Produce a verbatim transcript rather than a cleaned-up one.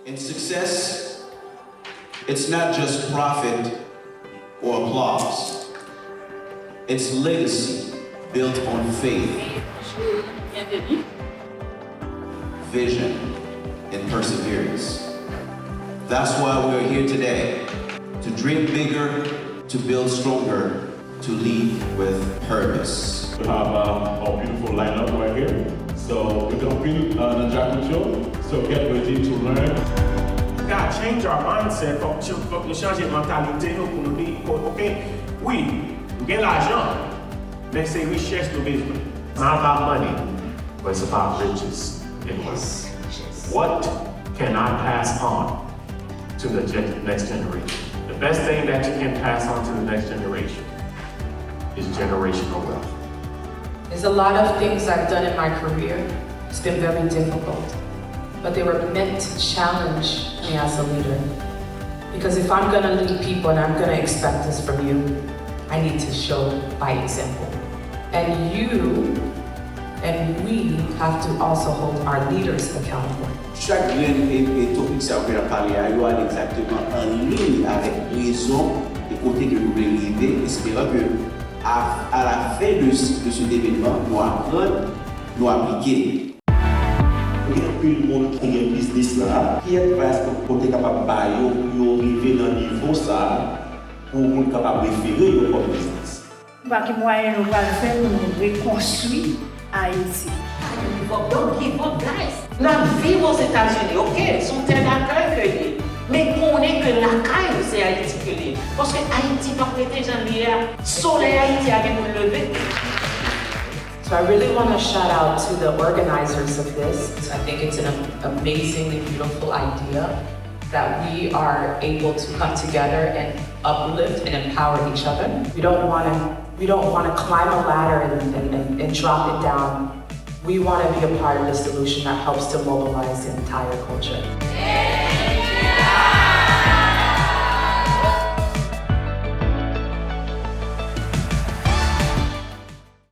And success, it's not just profit or applause. It's legacy built on faith, vision, and perseverance. That's why we're here today, to dream bigger, to build stronger, to lead with purpose. We have um, a beautiful lineup right here. So, gen anpil uh, nan djakout yo. So, get ready to learn. We gotta change our mindset. Fòk, fòk nou chanje mantalite nou pou nou di, ok, wi, nou gen lajan, men se richès nou bezwen. It's not about money, but it's about riches and wealth. What can I pass on to the gen- next generation? The best thing that you can pass on to the next generation is generational wealth. There's a lot of things I've done in my career. It's been very difficult. But they were meant to challenge me as a leader. Because if I'm going to lead people and I'm going to expect this from you, I need to show by example. And you and we have to also hold our leaders accountable. Chak grenn e, e topik sa yo ke n ap pale a, yo ale egzakteman an liy avèk rezon e kote ke nou vle rive, esperan ke a, a la fen de, de cet événement, nou aprann, nou aplike. Gen anpil moun ki gen biznis la. Ki advice ke w te kapab ba yo pou yo rive nan nivo sa a pou moun kapab refere yo kòm biznis? Pa ki mwayen nou pral fè pou nou rekonstwi Ayiti? Pa give up, don't give up, guys. N ap viv Ozetazini, ok, se yon tè lakay ke l ye. Men konnen ke lakay ou se Ayiti ke l ye. Paske Ayiti p ap rete jan l ye a. Solèy Ayiti a gen pou l leve. So I really want to shout out to the organizers of this. I think it's an amazingly beautiful idea that we are able to come together and uplift and empower each other. We don't want to we don't want to climb a ladder and, and, and, and drop it down. We want to be a part of the solution that helps to mobilize the entire culture.